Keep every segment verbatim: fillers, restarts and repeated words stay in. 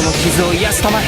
の傷を癒したまえ。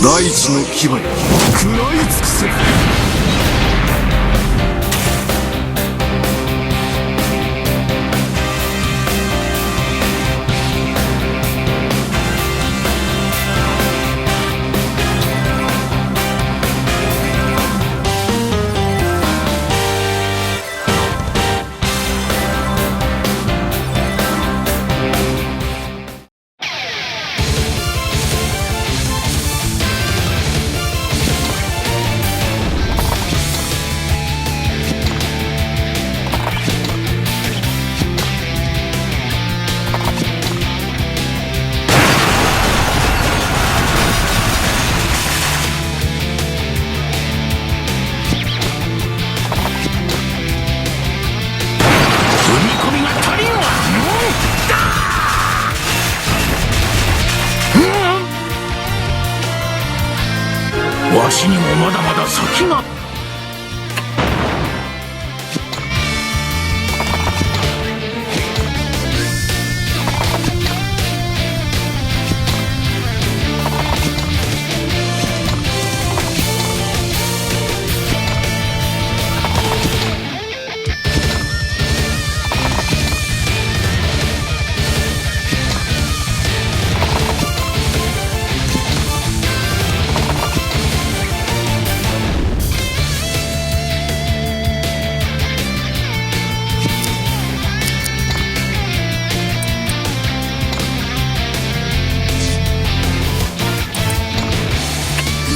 大地の牙よ、食らい尽くせ。 踏み込みが足りんわ。うん？わしにもまだまだ先が。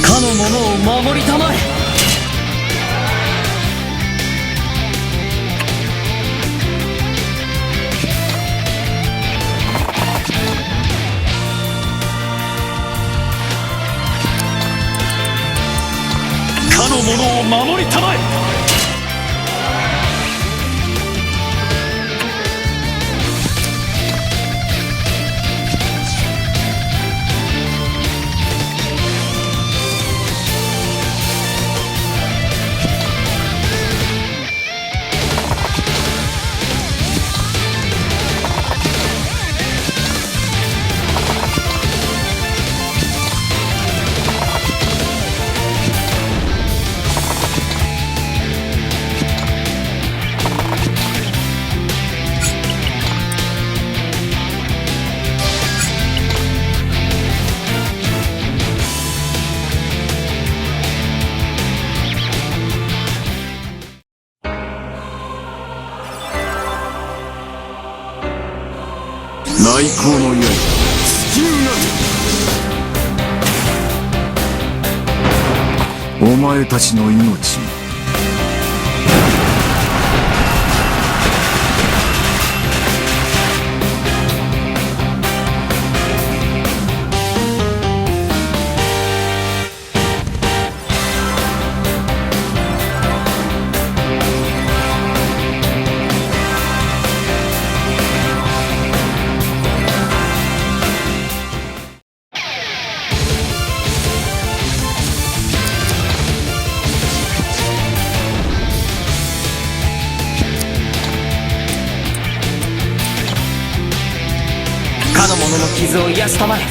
かの者を守りたまえ。 かの者を守りたまえ。 雷光の槍、地球なり。お前たちの命も。 かの者の傷を癒したまえ。 か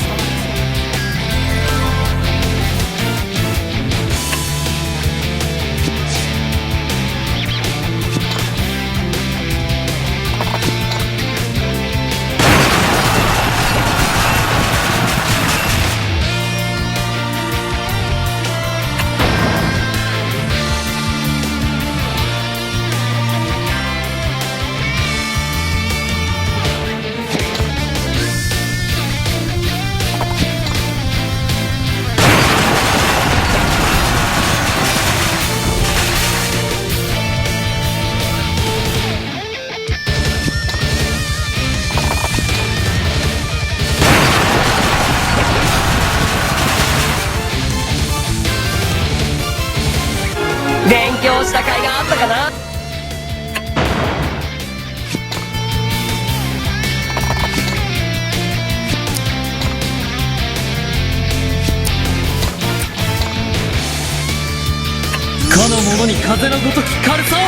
風のごとき軽さを。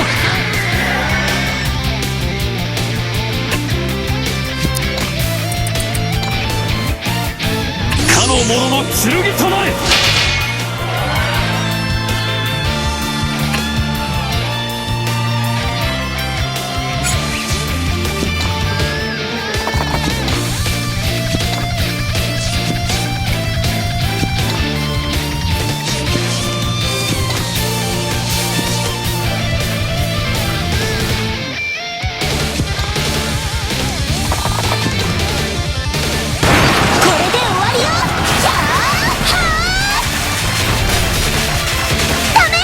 かの者の剣となれ。これで終わりよ。キャーハー。ダメ。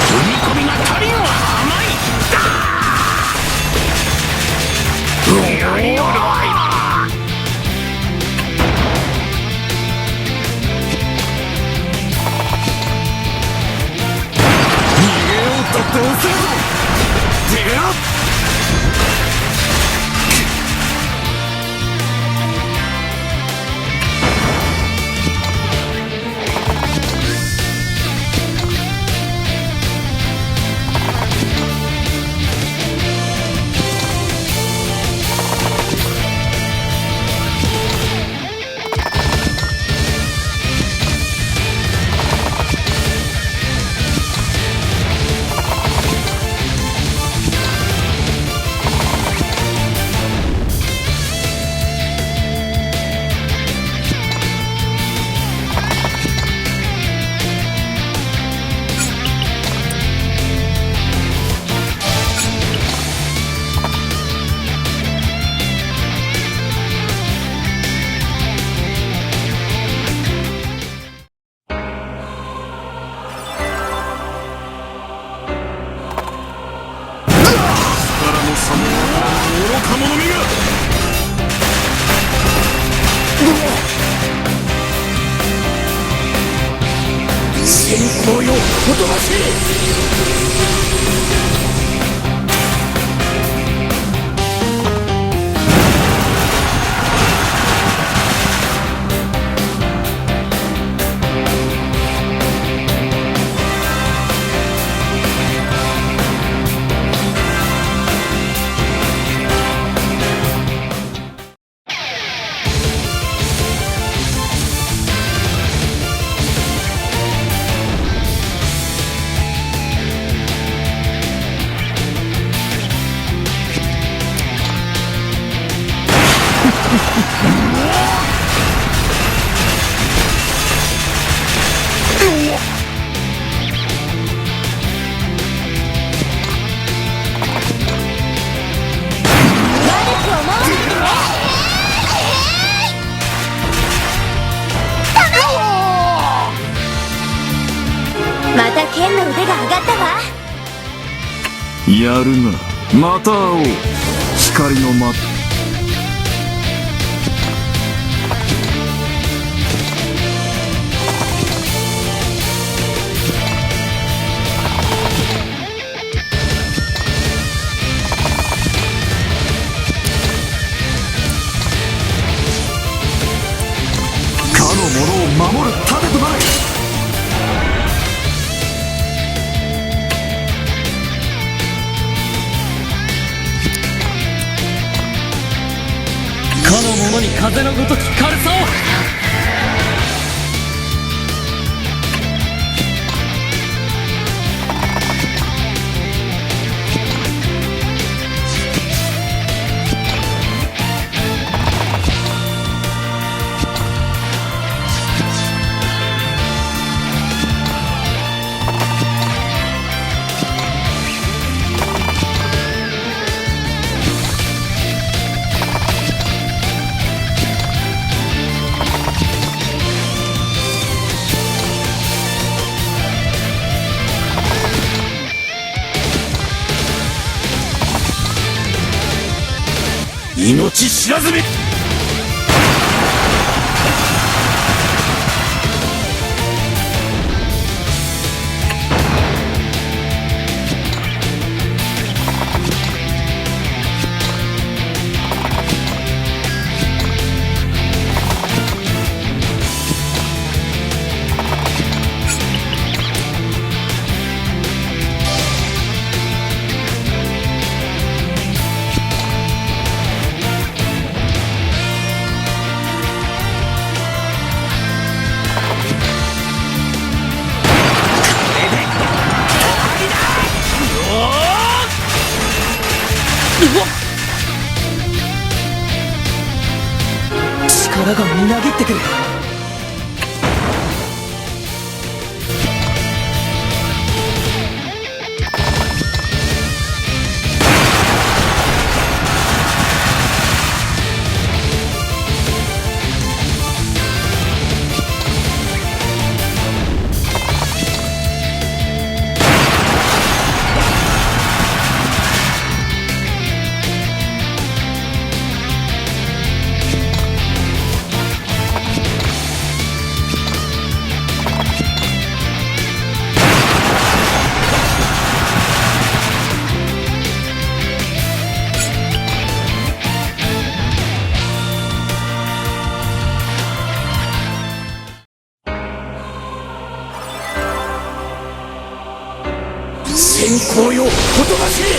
踏み込みが足りんわ。甘い。逃げようったって遅いぞ。てめえら。からのさま、愚か者めが！先行よ、おとなしい！またケンの腕が上がったわ。 やるな。また会おう。光のま、かの者を守る盾となれ。 かの者に風のごとき軽さを。 命知らずめ！ こドラゴンみなぎってくる。先行よ、ほとばしれ！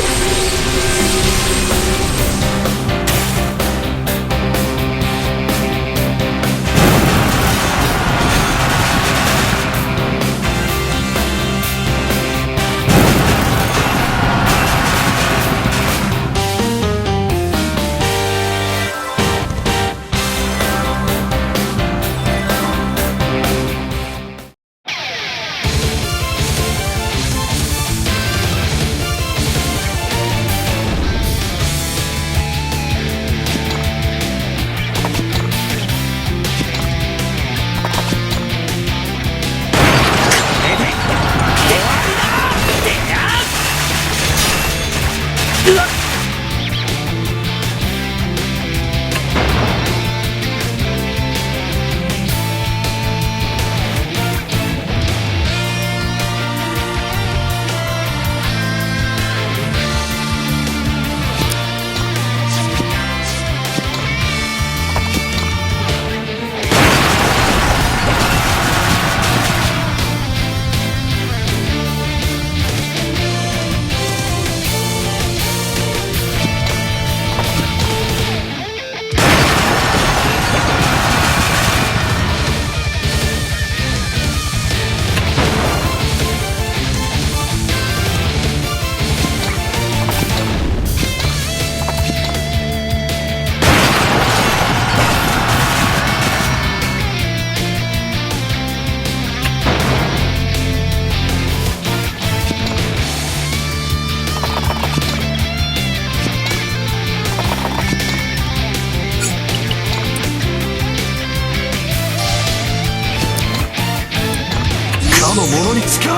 かの者に力を！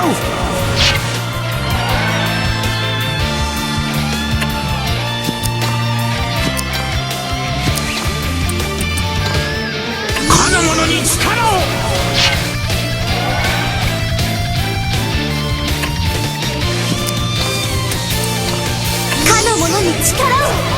かの者に力を！かの者に力を！